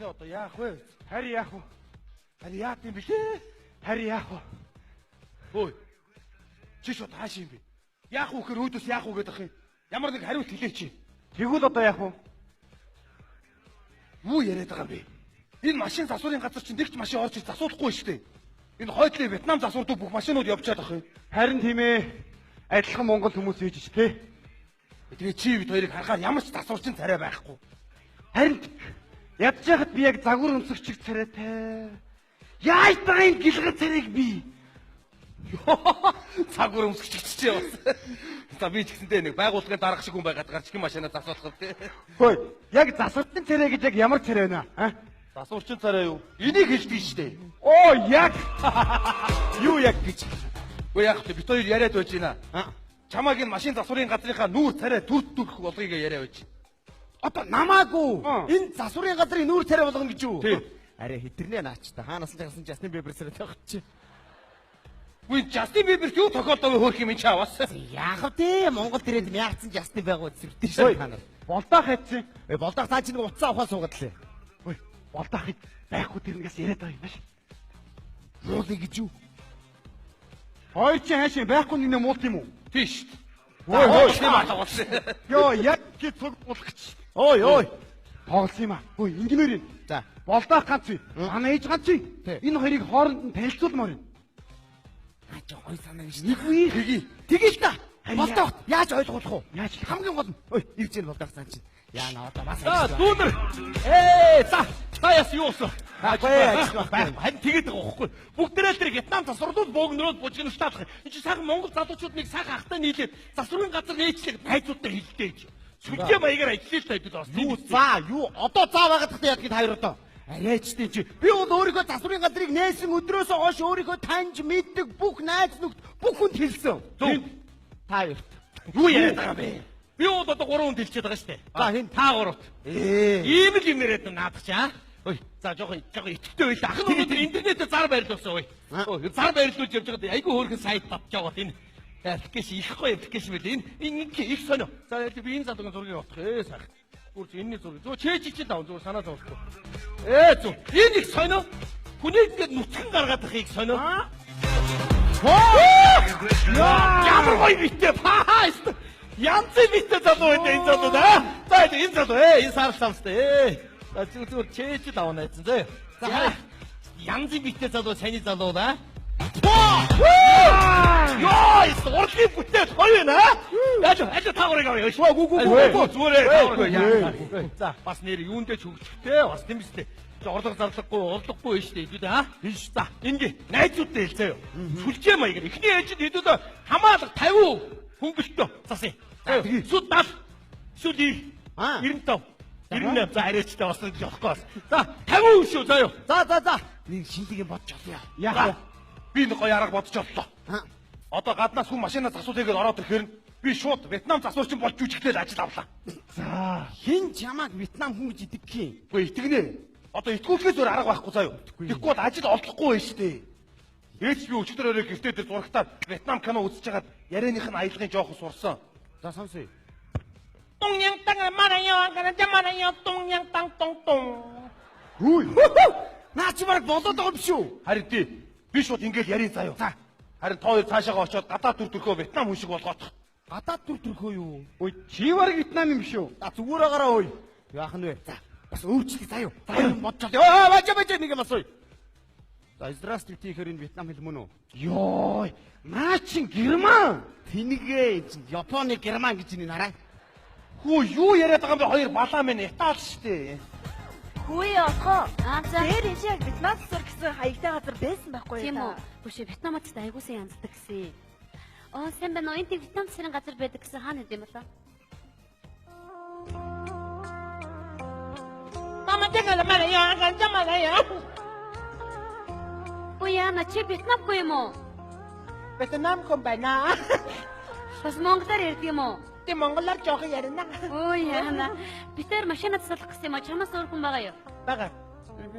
Тэрнээ одоо яах вэ? Харин яах вэ? Харин яад юм бэлээ? Харин яах вэ? Ой. Чи шууд хааш юм бэ? Яах вэ гэхээр өөдөөс яах вэ гэдэг юм. Ямар нэг хариулт хэлээч. Тэгвэл одоо яах вэ? Юу яриад байгаа юм бэ? Энэ машин засварын газар чинь нэг ч машин орж ир засуулахгүй шүү дээ. Энэ хойдлын Вьетнам засвардуу бүх машинууд явчаад ах юм. Харин тийм ээ. Адилхан монгол хүмүүс ээж ч те. Тэгээ чи бид хоёрыг харахаар ямар ч засварчин царай байхгүй. Харин ядж яхад би яг загвар өмсөгчиг царайтай. Яаж байгаа юм гэлгээ царайг би? Цагуур өмсгч чи бас. За би ч гэсэнтэй нэг байгууллагын дарга шиг хүн байгаад гарч хэн машинаа засуулах вэ? Хөөе, яг засварчин царай гэж яг ямар царай байна аа? Засварчин царай юу? Энийг хэлдэг шүү дээ. Оо яг юу яг гэж. Үгүй яах вэ? Бид хоёр яриад байж байна. Чамааг энэ машин засварын газрынхаа нүүр царай дүр төрх болгоё гэж яриа байж. Одоо намаагүй энэ засварын газрын нүүр царай болгоно гэж юу? Тийм. Арай хитэрнэ наач та. Хаанаас нь жагсан Justin Bieber царай тавих чи. Үгүй Justin Bieber юу тохиолдов хөөх юм чи аваас. Яах вэ? Монгол тренд мяарцсан Justin байгаа зүрхтэй шүү та нар. Болдоох хайцсан. Э болдоох цаа чи нэг утсаа авахаа суугаад лээ. Ой, болдоох байхгүй тэр нэгээс яриад байгаа юм байна. Муулыг гэж юу? Хоёр чи хаашаа байхгүй нэг муулт юм уу? Тийм шүү дээ. Ой, ой, тийм алга болсон. Йоо, яг чи цуг болох гэж. Ой, ой. Тоглосон юм аа. Ой, ингэмээр юм. За. Болдоох ганц үе. Манай ээж ганц үе. Энэ хоёрыг хооронд нь танилцуулмаар юм. Наа чи гой санаа гэж. Нэг үе. Тэгье. Тэгье л та. Болдоохт яаж ойлгуулах вэ? Яаж хамгийн гол нь. Ой, ирж ийн болдоох цаа чи. Яа на одоо бас. За, дүүнер. Ээ, за. Та яс юу болсон? Байхгүй, ажил байхгүй. Харин тэгээд байгаа байхгүй. Бүгдээрээ л тэр Вьетнам засварлууд бөөгнөрөөд бужигнаштаалах. Энд чи сайхан Монгол залуучууд нэг сайхан ахтай нийлээд засварын газар нээчлэг найзуудтай хэлдэг гэж. Сүлжээ маягаар ажиллая л та бид бас. Юу за юу одоо заа байгаад тахта яадгийг та хоёр одоо. Арайчтай чи би бол өөрийнхөө засварын газрыг нээсэн өдрөөс хойш өөрийнхөө таньж мэддэг бүх найз нөхд бүх хүнд хэлсэн. Зөв. Та хоёрт. Юу яриад байгаа юм бэ? Би бол одоо 3 хүнд хэлчихэд байгаа шүү дээ. За хэн? Та гуравт. Ээ. Ийм л юм яриад наадах чи аа. Ой, за жоохон жоохон итгэвтэй байл. Ах нь өнөөдөр интернетээр зар байрлуулсан ой. Ой, зар байрлуулж явж байгаад айгүй хөөрхөн сайт татж яваад энэ аппликейшн их гоё аппликейшн байл. Энэ энэ их сонио. За би энэ залуугийн зургийг авах ээ сайхан. Гүр энэний зургийг. Зөө чээж чинь даван зөө санаа зовлохгүй. Ээ зөө. Энэ их сонио. Хүнийг ингээд нүцгэн гаргаад их сонио. Ямар гоё битээ. Паа. Янзын битээ залуу байт энэ залуу да. За энэ залуу ээ энэ сарл самстай ээ. За зүг зүгээр чээж л авна айцсан зөө. За янзын битээ залуу саяны залуу да. Йоо, урлагийн бүтээл гоё байна. Яаж аль та гурыг авъя. Гүү гүү гүү. Зүгээр та гурыг. За бас нэр юундээ ч хөгжөхтэй бас тийм биз дээ. Орлого зарлахгүй, орлогогүй шүү дээ. Хэдүүд аа. Биш. За, ингээ найзуудтай хэлцээ юу. Сүлжээ маягаар эхний ээлжинд хэдүүд хамаалга 50 хөнгөлтөө засъя. Эсвэл 70, эсвэл 90, 95, 98 за арайчтай бас нэг явахгүй бас. За 50 шүү заа юу. За за за. Нэг шинэлэг юм бодож олъё. Яах вэ? Би нэг гоё арга бодож оллоо. Одоо гаднаас хүн машинаа засуулъя гэдээ ороод ирэхээр би шууд Вьетнам засварчин болж жүжиглээл ажил авлаа. За, Хэн чамааг Вьетнам хүн гэж итгэх юм? Үгүй итгэнэ. Одоо итгүүлэхээс өөр арга байхгүй заа юу. Тэгэхгүй бол ажил олдохгүй байх шүү дээ. Ээж би өчигдөр өрөө гэртээ дээр зурагтаа Вьетнам кино үзэж хагаад ярианых нь аялгын жоохон сурсан. За сонсъё. Хүй. Наа чи бараг болоод байгаа юм шүү. Харин тий. Би шууд ингэж ярий заа юу. За. Харин та хоёр цаашаага очиод гадаад төр төрхөө Вьетнам хүн шиг болгоодох. Гадаад төр төрхөө юу? Ой, чи бараг Вьетнам юм шүү. За зүгээр агараа ой. Яах нь вэ? За бас өөрчлөлт заа юу. За юм бодож олъё. Өө бажа бажа нэг юм асууя. За здравствуйте гэхээр энэ Вьетнам хэл мөн үү? Йоо, наа чин Герман. Тэнийгээ энэ чинь Японы Герман гэж энэ нараа. Хүү юу яриад байгаа юм бэ? Хоёр балаа минь Итали шүү дээ. Хүү отгоо. Аа за. Тэр энэ яг Вьетнам засвар гэсэн хаягтай газар байсан байхгүй юу? Тийм үү. Бүшээ Вьетнамд ч айгуусан янздаг гэсэн. Аа сайн байна уу? Энэ тийм Вьетнам засварын газар байдаг гэсэн хаана хэдэм болоо? Мама тэгэлэ мара яа ганча мара яа. Буяна чи Вьетнамгүй юм уу? Вьетнам хүн байна. Бас монголоор ярьдаг юм уу? Тэг монголоор жоохон ярина. Өө яана. Бид тэр машинаа засуулах гэсэн юм уу? Чамаас өөр хүн байгаа юу? Бага.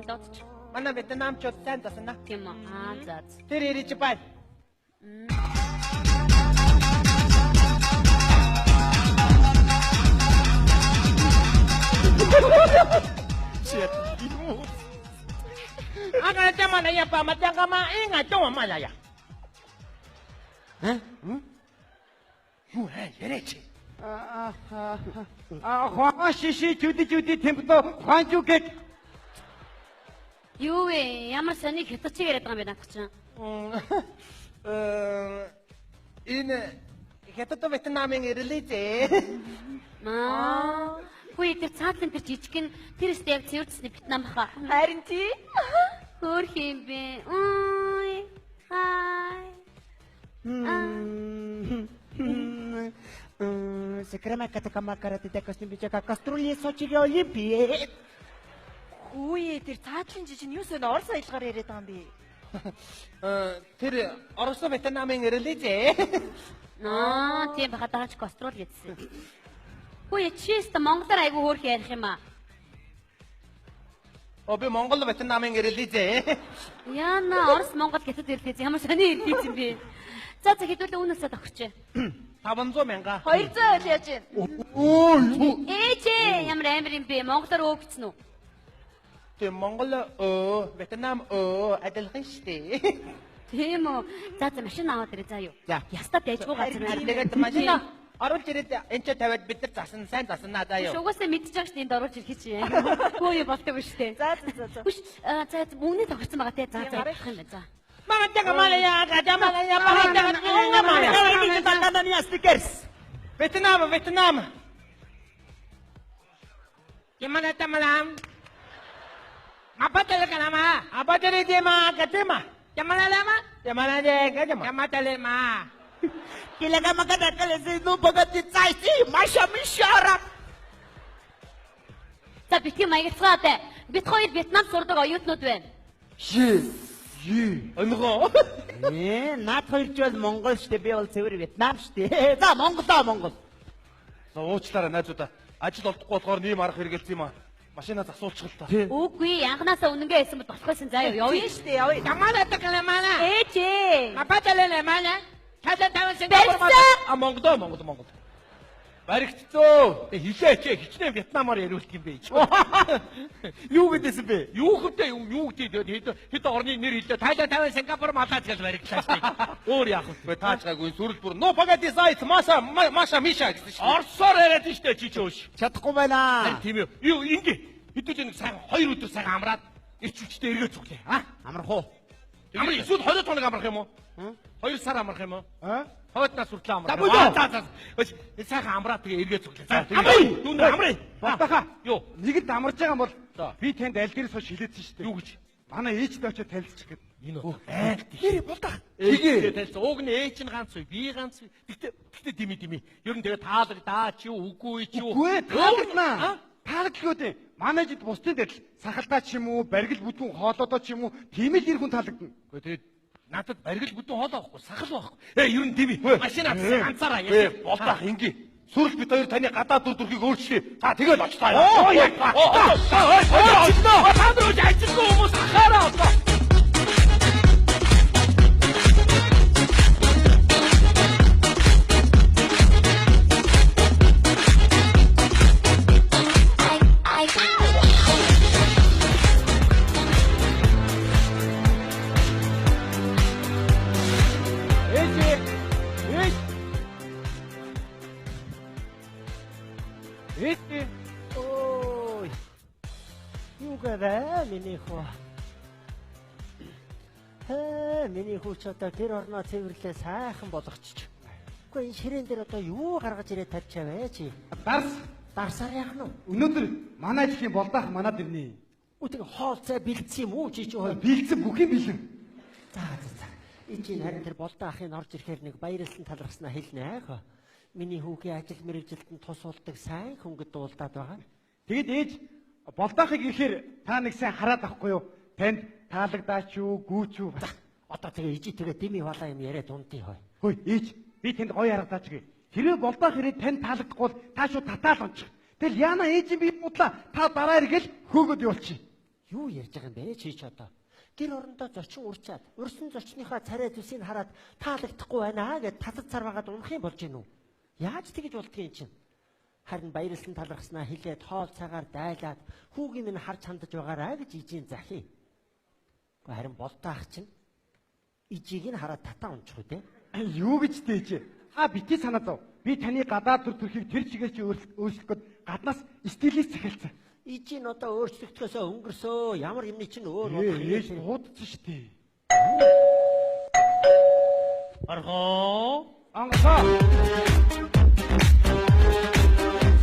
Дуудчих. Манай Вьетнамчууд сайн засна. Тийм үү? Аа за. Тэр ирэж байна. Shit. Ага па матангама инга тома малая. Э? Юу хаа яриач. А хаа шиши чүди чүди темпто ханчу гэт. Юу вэ? Ямар сони хятад чиг яриад байгаа юм бэ наадах чинь? Энэ хятад Вьетнамын ирэлээ. Аа. Хүү тэр цаатлан тэр жижигэн тэр өстө яг цэвэр цэсний Вьетнам баха. Харин тий. Хөөх юм бэ? Ой. Хай. Секрема катакама карате декосны бичака каструли сочиги олимпие. Хүү тэр цаатлын жижиг нь юу сони орос аялгаар яриад байгаа юм бэ? Тэр Орос Вьетнамын ирэлээ. Аа, тийм баха даач каструл гэдсэн. Хүү чи өстө монголоор айгу хөөх ярих юм аа. О би Монгол Вьетнамын ирэлээ. Яна Орос Монгол хятад ирлээ. Ямар сони ирлээ юм бэ? За за хэдүүлээ үүнээсээ тохирч. 500 мянга. 200 ойл яаж юм? Өө. Ээжээ ямар амар юм бэ? Монголоор өө гэсэн үү? Тэр Монгол өө, Вьетнам өө адилхан штэ. Тийм үү. За за машин аваад ирээ заа юу. Ястаа дайжгүй газар байна. Тэгээд машин оруулж ирээд энэ ч тавиад бид нар засан сайн заснаа заа юу. Угаасаа мэдчихэж байгаа шүү дээ энд оруулж ирэх чи. Хөө юу болдог шүү дээ. За за за за. Хүш за мөнгөний тохирсон байгаа те. За за явах юм байна. За. Вьетнам, Вьетнам. Ямана тамалам. Апатал канама. Апатал дема катема. Ямана лама. Ямана де катема. Яматале ма. Килага макадакалеси ну богати цайси маша мишара. За битгий маяглацгаа те. Бид хоёр Вьетнам сурдаг оюутнууд байна. Ши. Юу. Өнгөө. Наад хоёр ч бол Монгол штэ, би бол цэвэр Вьетнам штэ. За Монголоо Монгол. За уучлаарай найзуудаа. Ажил олдохгүй болохоор ийм арга хэрэгэлсэн юм аа. Машинаа засуулчих л та. Үгүй анханасаа үнэнгээ хэлсэн бол болох байсан заа юу. Явъя. Тийм штэ явъя. Ямана такаламана. Ээжээ. Апатал ламана. Тата таван Сингапур. А Монгол Монгол Монгол. Баригдцоо. Хилээч хичнээн Вьетнамаар яриулт юм бэ. Юу гэдээсэн бэ? Юу хөвтэй юу гэдэг хэд хэд орны нэр хэллээ. Тайлан таван Сингапур Малайз гэж баригдлаа шүү дээ. Өөр яах вэ? Таачгаагүй сүрэл бүр ну погоди зайц маша маша миша гэсэн шүү. Орсоор яриад шүү дээ чи чи өөш. Чадахгүй байна. Харин тийм үү. Юу ингэ хэдүүлээ нэг сайн 2 өдөр сайн амраад ирч хүчтэй эргээ зүглээ. А? Амрах уу? Амар эсвэл 20 хоног амрах юм уу? 2 сар амрах юм уу? А? Хойд нас хүртэл амрах. За за за. Сайхан амраад тэгээ эргээ зүглээ. За амраа. Дүүнэ амраа. Болтохаа. Юу? Нэгд амарч байгаа юм бол За. би танд аль дээрээс хойш хилээдсэн шүү дээ. Юу гэж? Манай ээжтэй очиод танилцчих гээд. Энэ айл Нэр болтох. Тэгээ танилцсан. Уг нь ээж нь ганц үе, би ганц үе. Тэгтээ тэгтээ дими дими. Ер нь тэгээ таалагдаа чи юу, үгүй чи юу. Үгүй ээ, таалагдана. Таалагдalгүй дээ. Манай жид бусдын дэрэл сахалдаа ч юм уу, баргил бүдүүн хоолоодоо ч юм уу, тийм л ир хүн таалагдана. Үгүй тэгээд надад баргил бүдүүн хоолоо байхгүй, сахал байхгүй. Ээ ер нь дими. Машин авсан ганцаараа яа. Болтох ингээ. Сүрэл бит хоёр таны гадаад дүр төрхийг өөрчлөе. Та тэгэл очлаа. Оо яг. Та нар үгүй ажилгүй хүмүүс ахаараа одоо. Ээж ээж. Ээж. Ой. Юу гэвэ миний хүү. Хээ миний хүү ч одоо гэр орноо цэвэрлээ сайхан болгочих. Үгүй энэ ширээн дээр одоо юу гаргаж ирээд тавьчаа вэ чи? Дарс. Дарсаар яах нь вэ? Өнөөдөр манай ажлын болдаах манад ирнэ. Үгүй хоол цай бэлдсэн юм уу чи чи хөө? Бэлдсэн бүх юм бэлэн. За за за. Энэ чинь харин тэр болдоо ахын орж ирэхээр нэг баярлсан талархснаа хэлнэ аа. Миний хүүгийн ажил мэргэжилтэнд тус болдог сайн хөнгөд дуулдаад байгаа. Тэгэд ээж болдаахыг ирэхээр та нэг сайн хараад авахгүй юу? Танд таалагдаач юу, гүүч юу? За одоо тэгээ ижи тэгээ дими валаа юм яриад унтъя хой. Хөөе ээж би танд гоё аргадаач гэ. Хэрвээ болдаах ирээд танд таалагдахгүй бол та шууд татаал унчих. Тэгэл яана ээж би муудлаа та дараа эргэл хөөгöd явуулчих. Юу ярьж байгаа юм бэ чи ч одоо? Гэр орондоо зочин урчаад, урсан зочныхаа царай зүсийг хараад таалагдахгүй байна гэд татад царваагаад унах юм болж гинүү. Яаж тэгж болдгийг чинь? Харин баярлсан талархснаа хэлээд хоол цагаар дайлаад хүүгийн минь харж хандаж байгаарай гэж ижийн захий. Гэхдээ харин болтоо ах чинь ижийг нь хараад татаа унчих үү те. Юу гэж дээжээ? Та бити санаа зов. Би таны гадаад төр төрхийг тэр чигээр чи өөрчлөх гээд гаднаас стилист захиалцсан. Ижи нь одоо өөрчлөгдөхөөсөө өнгөрсөө. Ямар юмны чинь өөр болох юм Ээж дуудсан шүү дээ. Орхоо. Онгоцоо.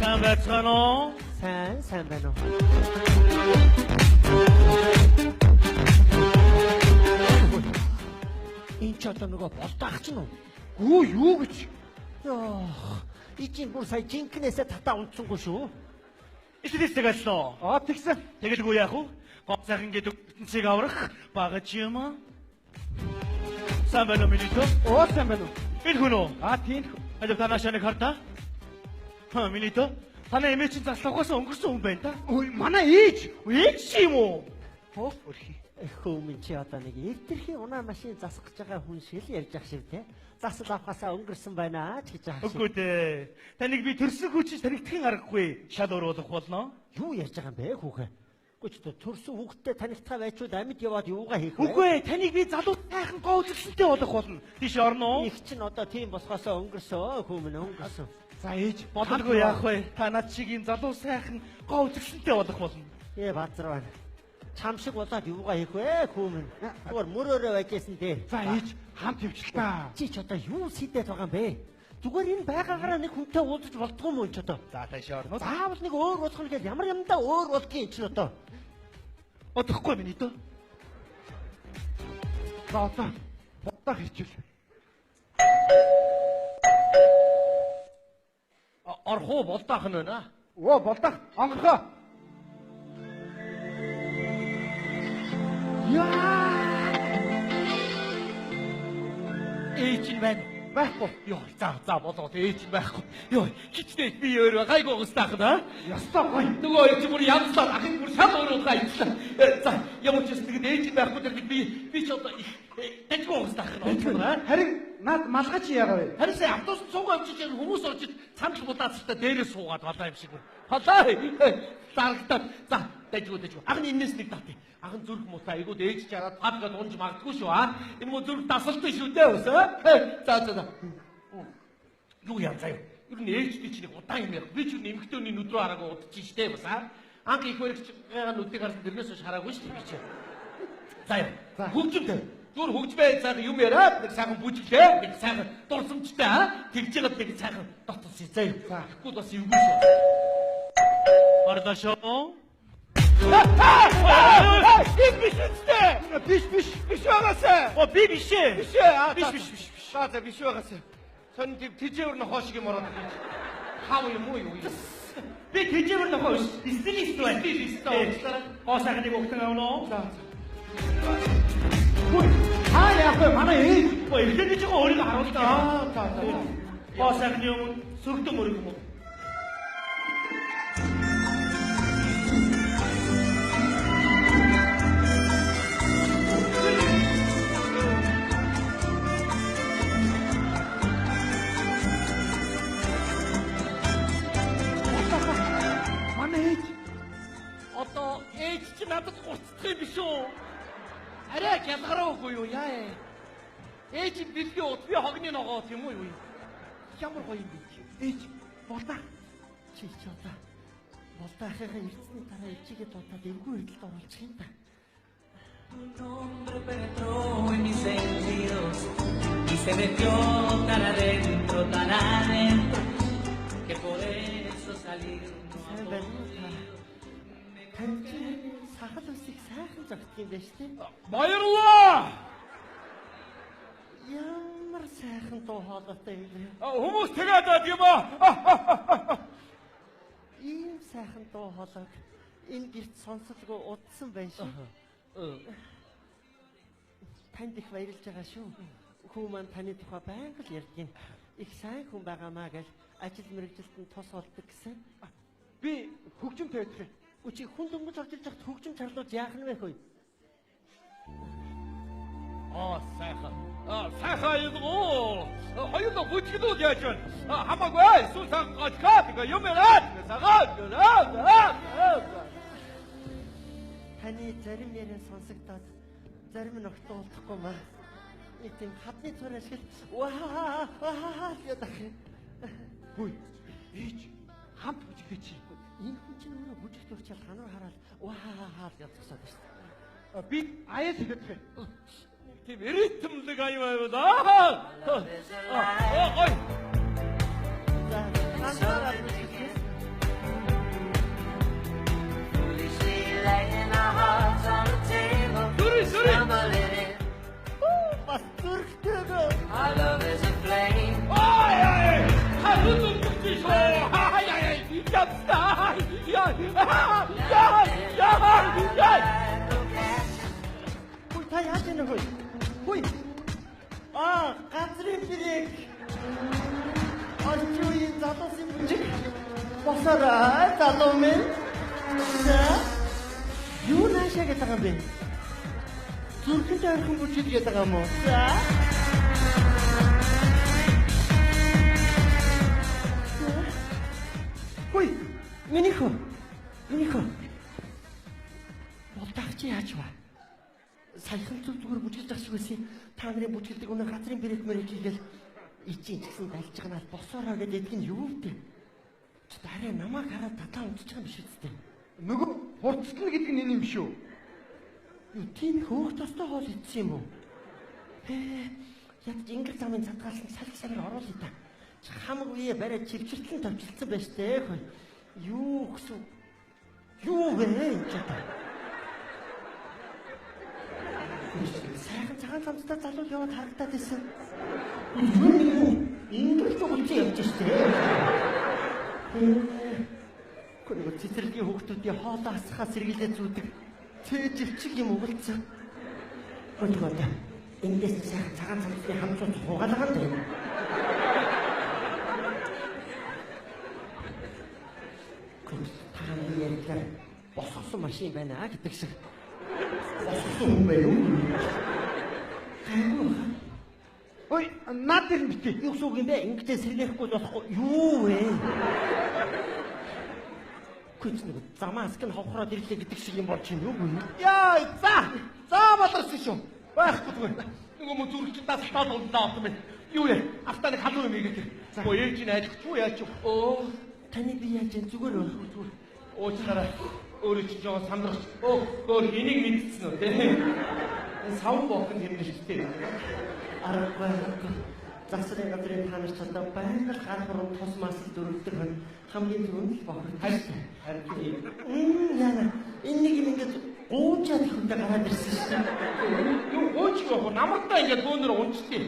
Сайн байцгаана уу? Сайн, сайн байна уу? Энэ ч одоо нөгөө болтоо ах чинь үү? Гүү юу гэж? Йоо. Ижи бүр сая жинкнээсээ татаа унтсангүй шүү. Стилист захиалсан уу? Аа тэгсэн. Тэгэлгүй яах вэ? Гоо сайхан гэдэг ертөнцийг аврах багаж юм аа. Сайн байна уу миний төө? Оо сайн байна уу? Энэ хүн үү? Аа тийм. Алив танаашаа нэг хар та. Ха миний төө. Танай эмээ чинь заслахаас өнгөрсөн хүн байна та. Ой манай ээж. Ээж чи юм уу? Хөө өрхий. Хөөмөн чи одоо нэг эвдэрхийн унаа машин засах гэж байгаа хүн шиг л ярьж ах шиг те. Засал авахаасаа өнгөрсөн байна ч гэж байгаа шиг. Үгүй дээ. Таныг би төрсөн хүн чинь танигдахын аргагүй. Шал өөр болох болно. Юу ярьж байгаа юм бэ хүүхэ? Үгүй ч төрсөн хүүхдтэй танигдхаа байчвал амьд яваад юугаа хийх вэ? Үгүй ээ, таныг би залуу сайхан гоо үзэсгэлэнтэй болох болно. Тийш орно уу? Их чинь одоо тийм босгоосоо өнгөрсөн хүмүүн өнгөрсөн. За ээж Бололгүй яах вэ? Та над шиг ийм залуу сайхан гоо үзэсгэлэнтэй болох болно. Ээ базар байна. Чам шиг болоод юугаа хийх вэ хүмүүн? Зүгээр мөрөөрөө байжсэн дээ. За ээж хамт явчих та. Чи ч одоо юу сэдэд байгаа юм бэ? Зүгээр энэ байгаагаараа нэг хүнтэй уулзаж болдгоо юм уу ч одоо? За тааш орно. Заавал нэг өөр болох нь гэж ямар юмдаа өөр болдгийг чинь одоо. Одохгүй миний дөө. За одоо бодох хичээл. Орхуу болдоох нь байна. Өө болдох онгорхоо. Яа! Ээж нь байна. Байхгүй. Йоо, за за болоод ээж нь байхгүй. Йоо, хичнээн би өөрөө гайгүй гостаах нь аа. Ястаа гоё. Нөгөө хоёр чи бүр янзлаад ахын бүр шал өөр удаа ажиллаа. За, ямар ч юм тэгэд ээж нь байхгүй дэр би ч одоо их дажгүй гостаах нь аа. Харин наад малгай чи яагаа вэ? Харин сая автобус суугаа явчих чинь хүмүүс орж ир цамд булаацтай дээрээ суугаад балаа юм шиг байна. Халаа зарагдаад за дажгүй дажгүй. Ах нь энэс нэг татъя. Ах нь зүрх муутай айгууд ээж чараад пад гад унж магадгүй шүү аа. Энэ муу зүрх тасалтай шүү дээ ус аа. За за за. Юу яа заяа. Ер нь ээжтэй чи нэг удаан юм яг. Би ч нэмэгтөөний нүд рүү хараагүй удчих штэ бас аа. Анх их баригчгаа нүдийг харсан тэрнээс хойш хараагүй шүү дээ би чи. За яа. Хөгжимтэй. Зүгээр хөгжмэй сайхан юм яриад нэг сайхан бүжиглээ нэг сайхан дурсамжтай аа тэгж яагаад нэг сайхан дотсон заяа. Тэгэхгүй бас эвгүй шүү. Орлоо шүү. Энэ биш үстэй. Биш биш биш байгаасай. О би биш ээ. Биш ээ. Биш биш биш. За за биш байгаасай. Сонь тийм тэжээвэр нохоо шиг юм ороод ирж. Хав юм уу юу юм? Би тэжээвэр нохоо биш. Стилист байна. Стилист уучлаарай. Гоо сайхан нэг өгтөн авна уу? За. Хүй. Та яах вэ? Манай ээж. Ой, эхлээд би жоо өөрийгөө харуулдаг. Аа за за. Гоо сайхны өмнө сөргөдөн мөрөг юм уу? Манай ээж. Одоо ээж чи надад гурцдах юм биш үү? Арай ялгараагүй юу яа? Ээж нь бэлгийн ут би хогны ногоо тийм үү юу? Ямар гоё юм бэ чи? Ээж болдоо. Чи ч одоо болдаахынхаа эрдсний дараа ээжигээ дуудаад эвгүй эрдэлд оруулчих юм да. Tu nombre penetró en mis sentidos y se metió tan adentro, que por eso salir no ha Сайн байна уу та? podido. Танд чи сахал усыг сайхан зогтдог юм байна шүү дээ. Баярлалаа. Ямар сайхан дуу хоолойтой юм бэ? Хүмүүс тэгээд байд юм аа. Ийм сайхан дуу хоолойг энэ гэрт сонсолгүй удсан байна шүү. Танд их баярлж байгаа шүү. Хүү маань таны тухай байнга л ярьдаг юм. Их сайн хүн байгаамаа гэж ажил мэргэжилд нь тус болдог гэсэн. Би хөгжим тавих юм. Үгүй чи хүн дөнгөж орж ирж байхад хөгжим чарлууж яах нь вэ хөөе? Аа сайхан. Аа сайхан юм уу? Хоёулаа бүжгэлүүд яаж байна? Хамаагүй эсвэл сайхан гацгаа тэгээ юм яриад сайхан. Таны зарим яриа сонсогдоод Зарим нь огт уулзахгүй маа. Нэг тийм хадны цорой шиг ваа ваа гэдэг. Хүй. Ээж хамт бүжиглээч. Энэ хүн чинь өөрөө бүжигт урчаал ханаар хараад ваа гэж зогсоод байна шүү дээ. Би аяа сэгэдэх. Тийм ритмлэг аюу аюу аа. Аа гой. За ханаар бүжиглээ. Foolishly laying our hearts on the table. Зүрий зүрий. Stumbling in. Бас зүрхтэйгөө. Our love is a flame. Ай ай. Харин зүгч шүү. Ай ай ай. Явста. Я. Я. Я. Я. Хүй та яаж яана хүй? Хүй. Аа, газрын брэк. Орчин үеийн залуусын бүжиг. Босорой залуу минь. За. Юу наашаа гэдэг юм бэ? Зүрхэнд ойрхон бүжиг гэдэг юм уу? За. Хүй, миний хөө. Миний хөө. Болдох чи яаж вэ? Саяхан зүг зүгээр бүжгэлж ах шиг байсан. Та нарын бүжгэлдэг өнөө газрын брэк мөрийг хийгээл ичийн ч гэсэн дальж байгаа нь босоороо гэдэг эдг нь юу вэ? Чи дараа намайг хараад татаа унтчих юм биш үстэй. Нөгөө хурцлна гэдэг нь энэ юм шүү. Юу тийм их хөөх тостой хоол идсэн юм уу? Ээ, ядч ингэр замын цадгаалсан салхи самир оруулъя та. Чи хамаг үе барай чивчэртлэн товчлцсан байж тээ хөөе. Юу гэсэн юу вэ энэ ч одоо? Сайхан цагаан цамцтай залуу яваад харагдаад байсан. Ингэр зүгт явж штэ. Гүн цэцэрлэгийн хүүхдүүдийн хоолоо асахаа сэргийлээ зүүдэг. Цээжилчиг юм угалцсан. Гүн эндээс сайхан цагаан цамцны хамцууд хугаалгаад байна. Гүн тааны ярьлаар босгосон машин байна гэдэг шиг. Босгосон хүн байна уу? Гайгүй. Ой, наад дээр нь битгий. Юу гэсэн үг юм бэ? Ингэжээ сэргээхгүй болохгүй юу вэ? Күч нэг замаас гэн ховхроод ирлээ гэдэг шиг юм болж юм юу вэ? Яа, за. За болорсон шүү. Байхгүй зүгээр. Нөгөө мө зүрх чинь дасалтаад унтаа авсан байна. Юу вэ? Автаа нэг халуун юм игээд. Өө ээж нь айлгч уу яаж вэ? Өө Таны би яаж юм зүгээр үү? Зүгээр. уучлаарай. Өөрөө чи жоохон сандрах. Өө өөр энийг мэдсэн үү те? Энэ савн бохон хэмнэлттэй. Аргагүй аргагүй. Засрын газрын та нар ч одоо байнга л гар хурам тус мас дөрөвдөг хүн хамгийн түрүүнд л бохирдсон. Харин тийм. Яна энэ нэг юм ингээд гуужаад хүнтэй гараад ирсэн шүү дээ. Юу гооч явах уу? Намартаа ингээд бөөнөр унчтыг.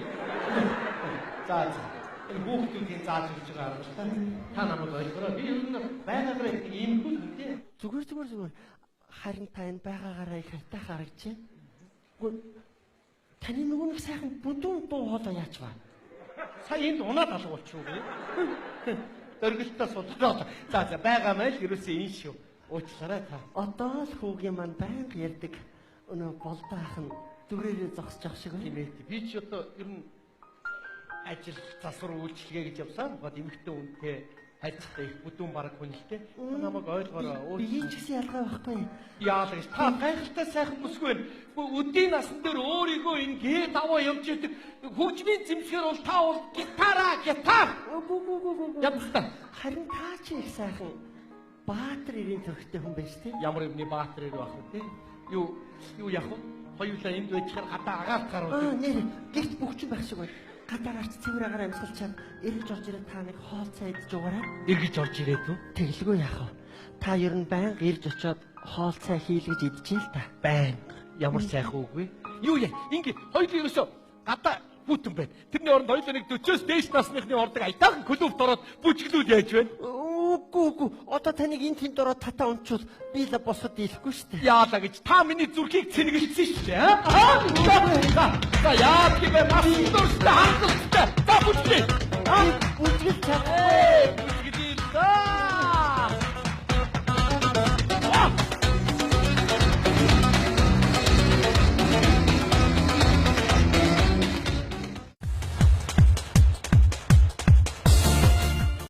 За за. Энэ хүүхдүүдийн зааж өгч байгаа арга та. Та намайг ойлгороо. Би ер нь байгаагаараа их ийм хүн үү те. Зүгээр зүгээр зүгээр. Харин та энэ байгаагаараа их хайтай харагдаж байна. Үгүй таны нөгөө нэг сайхан бүдүүн дуу хоолой яач вэ? Сая энд унаад алга болчих уу? Дөргөлтөө судлаа. За за байгаа мэл ерөөсөө энэ шүү. Уучлаарай та. Одоо л хүүгийн маань байнга ярьдаг өнөө болдоох нь дүрээрээ зогсож ах шиг байна. Тийм ээ. Би ч одоо ер нь ажил засвар үйлчилгээ гэж явсан. Гол эмэгтэй хүнтэй харьцтай их бүдүүн бараг хүн л те. Та намайг ойлгоорой. Би ч гэсэн ялгаа байхгүй. Яалаа гэж. Та гайхалтай сайхан бүсгүй байна. Өдийн насан дээр өөрийгөө энэ гээ даваа явж идэг. Хөгжмийн зэмсгээр бол та бол гитараа гитар. Үгүй үгүй үгүй үгүй. Ядтаа. Харин та чи их сайхан Баатар ирийн төрхтэй хүн байж тээ. Ямар юмны баатар ир байх вэ те? Юу юу яах вэ? Хоёулаа энд байчихаар гадаа агаалт Аа гарвал. нэр гэрт бүгчин байх шиг байна. Гадаа гарч цэвэр агаар амьсгалчаад эргэж орж ирээд та нэг хоол цай идэж угаарай. Эргэж орж ирээд үү? Тэгэлгүй яах вэ? Та ер нь байнга ирж очиод хоол цай хийлгэж идчихээ л та. Байнга. Ямар сайхан үг вэ? Юу яа? Ингээ хоёулаа ерөөсөө гадаа бүтэн байна. Тэрний оронд хоёулаа нэг 40-оос дээш насныхны ордог аятайхан клубт ороод бүжиглүүл яаж байна? Үгүй үгүй. Одоо таныг энэ тэнд ороод татаа унчвал би л босод дийлэхгүй шүү дээ. Яалаа гэж та миний зүрхийг цэнгэлсэн шүү дээ. Аа? За за яа гэвэ мас дурстай хангалттай. За бүжиглээ. Бүжиглэж чадахгүй.